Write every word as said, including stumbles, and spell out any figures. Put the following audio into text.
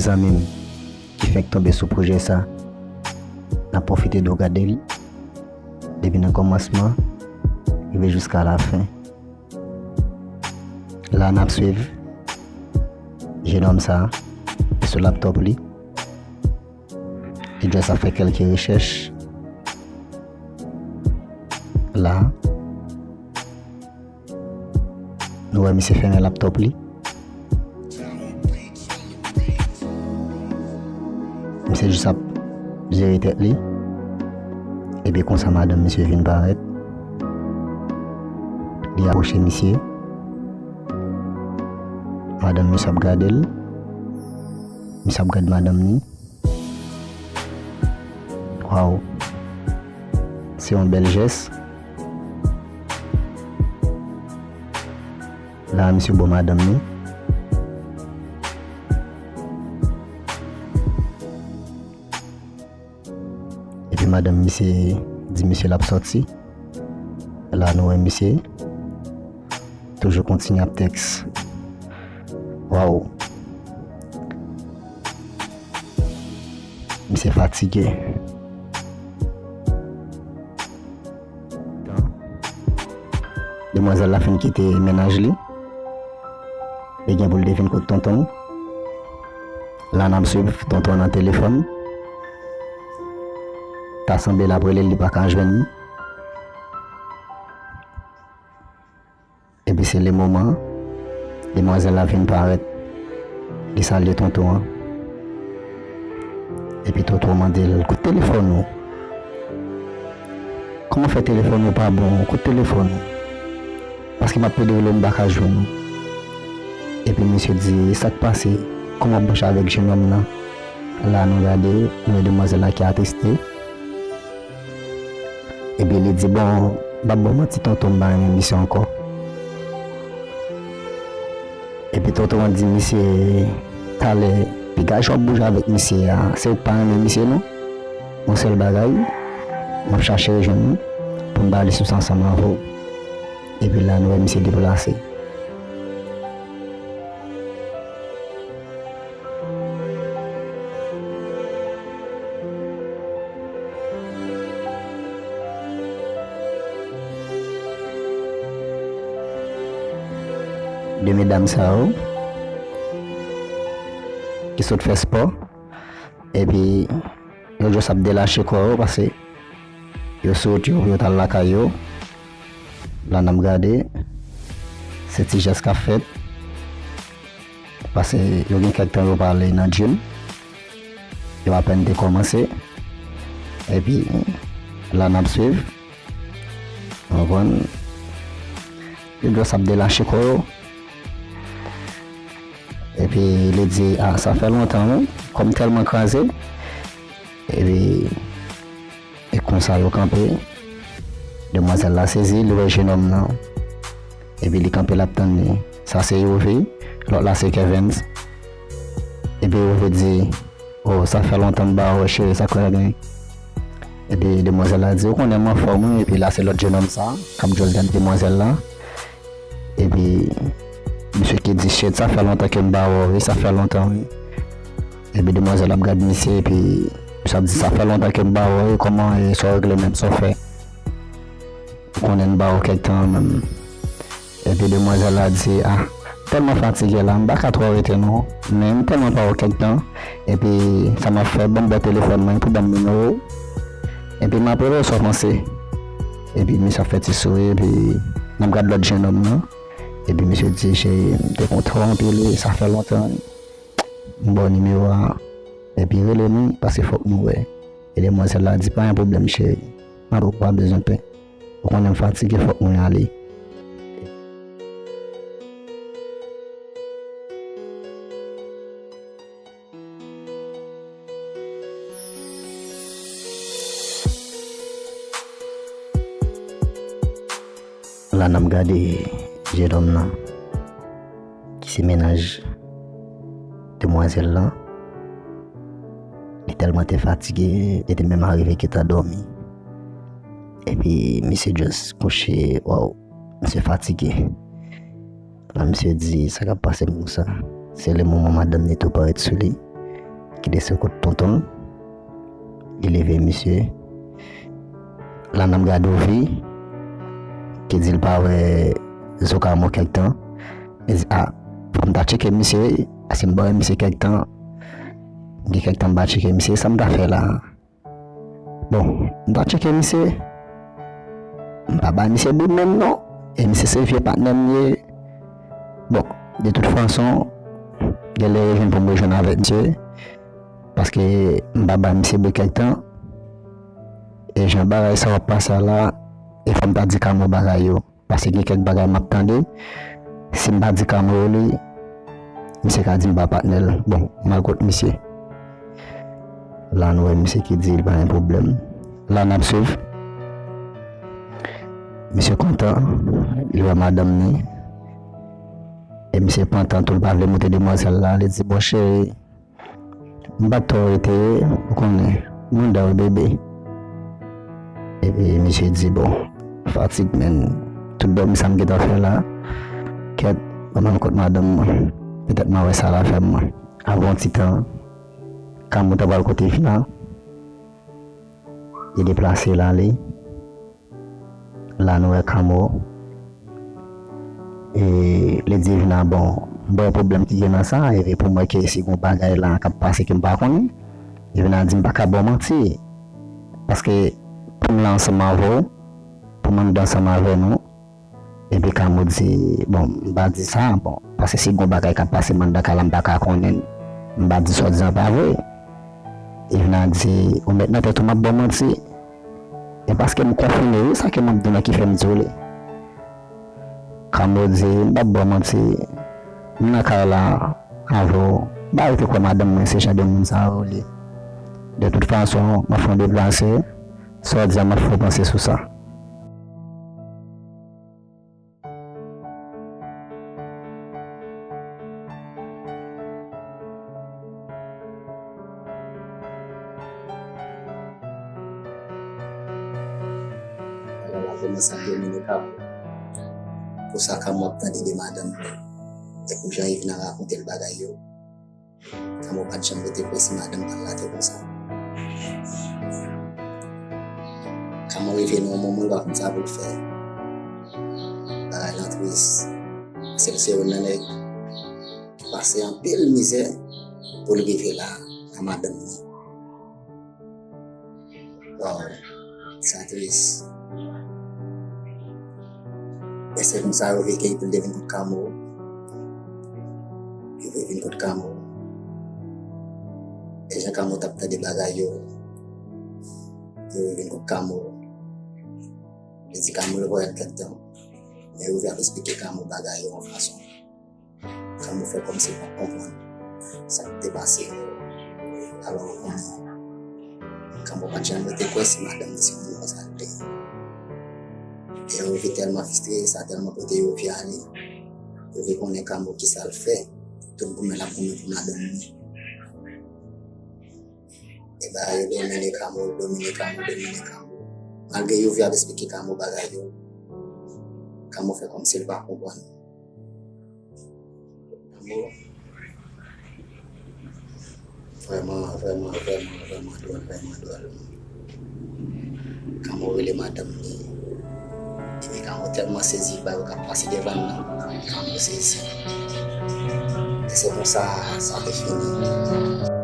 Zanmi m ki fenk tonbe sou pwojè sa, n ap pwofite di w gade l depi nan kòmansman rive jiska lafen. La n ap swiv jenòm sa sou laptòp li. Li just ap fè kèlke rechèch la. Nou wè misye fèmen laptòp li. Misye jis ap jere tèt li. Epi konsa madanm misye vin parèt. Li apwoche misye. Madanm misye ap gade l. Misye ap gad madanm ni. Waw. Se yon bèl jès. La, misye bo madanm ni. Epi madanm misye di misye l ap sòti. La, nou wè misye toujou kontinye ap tèks. Waw. Misye fatige. Demwazèl la fin kite mennaj li. Li gen pou l te vin kot tonton. La n ap swiv tonton nan telefòn. Ta sanble l ap rele l, li pa ka jwenn li. Epi se le moman demwazèl la vin parèt. Li salye tonton an. Epi tonton an mande l, "Kote telefòn ou? Kòman fè telefòn ou pa bon? Kote telefòn ou? Paske m ap plede rele w, m pa ka jwenn ou." Epi misye di, "Sa k pase? Kòman w ap branche avèk jenòm nan?" La nou gade, nou wè demwazèl la ki atriste. Epi li di, "Bon, m p ap ba w manti tonton, m pa renmen misye ankò." Epi tonton an di misye, "Talè, piga jan w ap bouje avèk misye a, se ou k pa renmen misye non? Yon sèl bagay, m ap chache rejwenn ou pou m pale sou sa ansanm avè w." Epi la nou wè misye deplase. De medam sa yo ki sot fè spò, epi yo just ap delache kò yo, paske yo sot, yo, yo t al lakay yo. La n ap gade, se ti jès k ap fèt. Paske yo gen kèk tan yo pa ale nan gym. Yo apèn te kòmanse. Epi, la n ap swiv. Ou konprann? Yo just ap delache kò yo. Epi, li di, "Ah, sa fè lontan, wi. Kò m tèlman kraze." Epi, e konsa yo kanpe. Demwazèl la sezi, li wè jenòm nan. Epi li kanpe, l ap tann li. Sa se Youvy, lòt la se Kevens. Epi Youvy di, "Oh, sa fè lontan m pa wè w, cheri, sa k fè gen?" Epi demwazèl la di, "Ou konnen m anfòm, wi." Epi la se lòt jenòm sa k ap just gad demwazèl la. Epi misye ki di, "Shit, sa fè lontan ke m pa wè w, wi, sa fè lontan, wi." Epi demwazèl ap gad misye, epi misye ap di, "Sa fè lontan ke m pa wè w, wi, kòman e, sa w regle menm, sa w fè? Ou konnen m pa wè w kèk tan menm." Epi demwazèl la di, "Ah, m tèlman fatige la, m pa ka twò rete non, men m tèlman pa wè w kèk tan, epi sa m ap fè, ban m bò telefòn mwen pou ban m nimewo w, epi m ap rele w sa w panse." Epi misye ap fè ti souri, epi n ap gad lòt jenòm nan. Epi misye di, "Cheri, m te kontan w anpil, wi, sa fè lontan, wi. M ba w nimewo a, epi rele m, wi, paske fòk nou wè." E demwazèl la di, "Pa gen pwoblèm, cheri. M ap, ou pa bezwen pè. Ou konnen m fatige, fòk mwen ale." La n ap gade jenòm nan, ki se mennaj demwazèl lan. Li tèlman te fatige, li te menm arive gentan dòmi. Epi misye just kouche, waw, misye fatige. La misye di, "Sa k ap pase m konsa?" Se le moman madanm li tou parèt sou li. Desann kot tonton l, li leve misye. Lana ap gade Ovi, ki di l pa wè Zo Kamo kèk tan. Li di, a, fò m ta tcheke misye wi, paske m pa wè misye kèk tan. Gen kèk tan m pa tcheke misye, sa m ta fè la? Bon, m ta tcheke misye. M pa bay misye bri menm non. E misye se vye patnè m ye. Bon, de tout fason, genlè e vin pou m rejwenn avèk misye. Paske m pa bay misye bri kèk tan. E jan bagay sa yo ap pase a la, e fò m ta di Kamo bagay yo. Paske gen kèk bagay m ap tande, si m pa di Kamo yo li, misye ka di m pa patnè l. Bon, m al kot misye. La nou wè misye ki di li pa gen pwoblèm. La n ap swiv. Misye kontan, li wè madanm ni. E misye pantan tou, li pa vle moute demwazèl la. Li di, bon cheri, m pa t twò rete, ou konnen, manda w bebe. Epi misye di, bon, fatig, men, tout dòmi sa m gentan fè la, kèt, mwen menm kot madanm mwen, petèt m a wè sa l a fè mwen. Apre yon ti tan, Kamo ta pral kote fi a, li deplase l ale. La nou wè Kamo. E li di Evina, bon, m pa wè pwoblèm ki gen nan sa, epi pou mwen ke si gon bagay la k ap pase ke m pa konnen. Evina di m pa ka ba w manti. Paske pou m la ansanm avè w, pou m anndan ansanm avè nou, epi Kamo di, bon, m pa di sa, bon, paske si gon bagay k ap pase m anndan kay la, m pa ka konnen, m pa di sa w di an pa vre. Evina di, ou mèt nan tèt ou m ap ba w manti. E paske m konfime wi sa ke m ap di w la ki fè m di w li. Kamo di, m p ap ba w manti, m nan kay la avè w. M pa rete kwè madanm mwen se jan de moun sa yo li. De tout fason, m ap fè yon deplase, sa w di a m ap fè w panse sou sa. Bagay la kòmanse ap domine Kamo. Pou sa Kamo ap tande de madanm li. E pou jan Evina rakonte l bagay yo. Kamo pa t janm rete kwè si madanm pa l la te konsa. Kamo rive nan yon moman l pa konn sa pou l fè. Bagay lan tris. Paske l se youn nan nèg ki pase anpil mizè pou l rive la nan madanm li. Waw, sa tris. E se konsa yo veye pou l te vin kot Kamo. Yo veye vin kot Kamo. E jan Kamo t ap tande bagay yo, yo veye vin kot Kamo. Yo di Kamo yo pa wè l kèk tan. Men yo veye ap esplike Kamo bagay yo yon fason. Kamo fè kòmsi l pa t konprann sa k te pase yo. Alò, ou konnen, Kamo pa t janm rete kwè si madanm li se yon moun konsa l te ye. E yo rive tèlman fristre, sa tèlman pote yo vye ale. Yo vle konnen Kamo kisa l fè. Tout goumen l ap goumen pou madanm li. E bagay yo domine Kamo, domine Kamo, domine Kamo. Malgre yo vle ap esplike Kamo bagay yo, Kamo fè kòmsi l pa konprann. Kamo vrèman, vrèman, vrèman, vrèman dwòl, vrèman dwòl. Kamo rele madanm li. Epi Kamo tèlman sezi pa yo k ap pase devan l nan. Kamo sezi. E se konsa sa te fini.